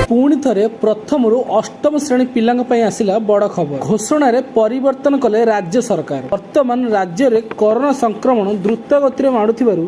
ପୁଣି ଥରେ ପ୍ରଥମରୁ ଅଷ୍ଟମ ଶ୍ରେଣୀ ପିଲାଙ୍କ ପାଇଁ ଆସିଲା ବଡ଼ ଖବର। ଘୋଷଣାରେ ପରିବର୍ତ୍ତନ କଲେ ରାଜ୍ୟ ସରକାର। ବର୍ତ୍ତମାନ ରାଜ୍ୟରେ କରୋନା ସଂକ୍ରମଣ ଦ୍ରୁତ ଗତିରେ ମାଡୁଥିବାରୁ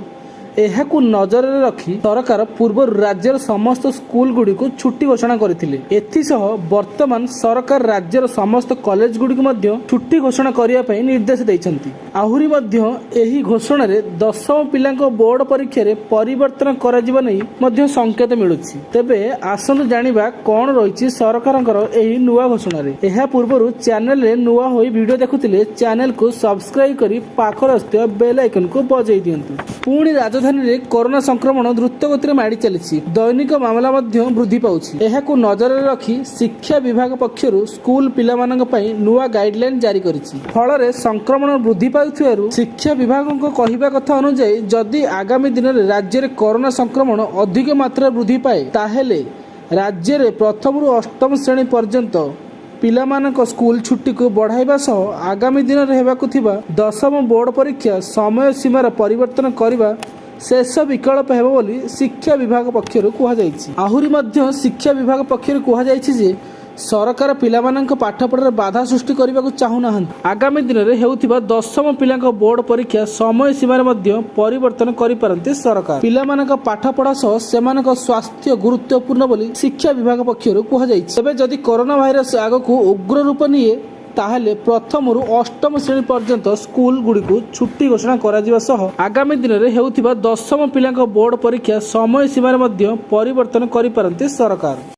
ଏହାକୁ ନଜରରେ ରଖି ସରକାର ପୂର୍ବରୁ ରାଜ୍ୟର ସମସ୍ତ ସ୍କୁଲଗୁଡ଼ିକୁ ଛୁଟି ଘୋଷଣା କରିଥିଲେ। ଏଥିସହ ବର୍ତ୍ତମାନ ସରକାର ରାଜ୍ୟର ସମସ୍ତ କଲେଜଗୁଡ଼ିକୁ ମଧ୍ୟ ଛୁଟି ଘୋଷଣା କରିବା ପାଇଁ ନିର୍ଦ୍ଦେଶ ଦେଇଛନ୍ତି। ଆହୁରି ମଧ୍ୟ ଏହି ଘୋଷଣାରେ ଦଶମ ପିଲାଙ୍କ ବୋର୍ଡ ପରୀକ୍ଷାରେ ପରିବର୍ତ୍ତନ କରାଯିବ ନେଇ ମଧ୍ୟ ସଂକେତ ମିଳୁଛି। ତେବେ ଆସନ୍ତୁ ଜାଣିବା କ'ଣ ରହିଛି ସରକାରଙ୍କର ଏହି ନୂଆ ଘୋଷଣାରେ। ଏହା ପୂର୍ବରୁ ଚ୍ୟାନେଲରେ ନୂଆ ହୋଇ ଭିଡ଼ିଓ ଦେଖୁଥିଲେ ଚ୍ୟାନେଲକୁ ସବସ୍କ୍ରାଇବ କରି ପାଖରେ ଆସୁଥିବା ବେଲ୍ ଆଇକନକୁ ବଜାଇ ଦିଅନ୍ତୁ। ପୁଣି ରାଜଧାନୀରେ କରୋନା ସଂକ୍ରମଣ ଦ୍ରୁତ ଗତିରେ ମାଡ଼ି ଚାଲିଛି। ଦୈନିକ ମାମଲା ମଧ୍ୟ ବୃଦ୍ଧି ପାଉଛି। ଏହାକୁ ନଜରରେ ରଖି ଶିକ୍ଷା ବିଭାଗ ପକ୍ଷରୁ ସ୍କୁଲ ପିଲାମାନଙ୍କ ପାଇଁ ନୂଆ ଗାଇଡଲାଇନ ଜାରି କରିଛି। ଫଳରେ ସଂକ୍ରମଣ ବୃଦ୍ଧି ପାଉଥିବାରୁ ଶିକ୍ଷା ବିଭାଗଙ୍କ କହିବା କଥା ଅନୁଯାୟୀ, ଯଦି ଆଗାମୀ ଦିନରେ ରାଜ୍ୟରେ କରୋନା ସଂକ୍ରମଣ ଅଧିକ ମାତ୍ରାରେ ବୃଦ୍ଧି ପାଏ, ତାହେଲେ ରାଜ୍ୟରେ ପ୍ରଥମରୁ ଅଷ୍ଟମ ଶ୍ରେଣୀ ପର୍ଯ୍ୟନ୍ତ ପିଲାମାନଙ୍କ ସ୍କୁଲ ଛୁଟିକୁ ବଢ଼ାଇବା ସହ ଆଗାମୀ ଦିନରେ ହେବାକୁ ଥିବା ଦଶମ ବୋର୍ଡ ପରୀକ୍ଷା ସମୟ ସୀମାର ପରିବର୍ତ୍ତନ କରିବା ଶେଷ ବିକଳ୍ପ ହେବ ବୋଲି ଶିକ୍ଷା ବିଭାଗ ପକ୍ଷରୁ କୁହାଯାଇଛି। ଆହୁରି ମଧ୍ୟ ଶିକ୍ଷା ବିଭାଗ ପକ୍ଷରୁ କୁହାଯାଇଛି ଯେ ସରକାର ପିଲାମାନଙ୍କ ପାଠପଢ଼ାରେ ବାଧା ସୃଷ୍ଟି କରିବାକୁ ଚାହୁଁନାହାନ୍ତି। ଆଗାମୀ ଦିନରେ ହେଉଥିବା ଦଶମ ପିଲାଙ୍କ ବୋର୍ଡ ପରୀକ୍ଷା ସମୟ ସୀମାରେ ମଧ୍ୟ ପରିବର୍ତ୍ତନ କରିପାରନ୍ତି ସରକାର। ପିଲାମାନଙ୍କ ପାଠପଢ଼ା ସହ ସେମାନଙ୍କ ସ୍ୱାସ୍ଥ୍ୟ ଗୁରୁତ୍ୱପୂର୍ଣ୍ଣ ବୋଲି ଶିକ୍ଷା ବିଭାଗ ପକ୍ଷରୁ କୁହାଯାଇଛି। ତେବେ ଯଦି କରୋନା ଭାଇରସ ଆଗକୁ ଉଗ୍ର ରୂପ ନିଏ, ତାହେଲେ ପ୍ରଥମରୁ ଅଷ୍ଟମ ଶ୍ରେଣୀ ପର୍ଯ୍ୟନ୍ତ ସ୍କୁଲ ଗୁଡ଼ିକୁ ଛୁଟି ଘୋଷଣା କରାଯିବା ସହ ଆଗାମୀ ଦିନରେ ହେଉଥିବା ଦଶମ ପିଲାଙ୍କ ବୋର୍ଡ ପରୀକ୍ଷା ସମୟ ସୀମାରେ ମଧ୍ୟ ପରିବର୍ତ୍ତନ କରିପାରନ୍ତି ସରକାର।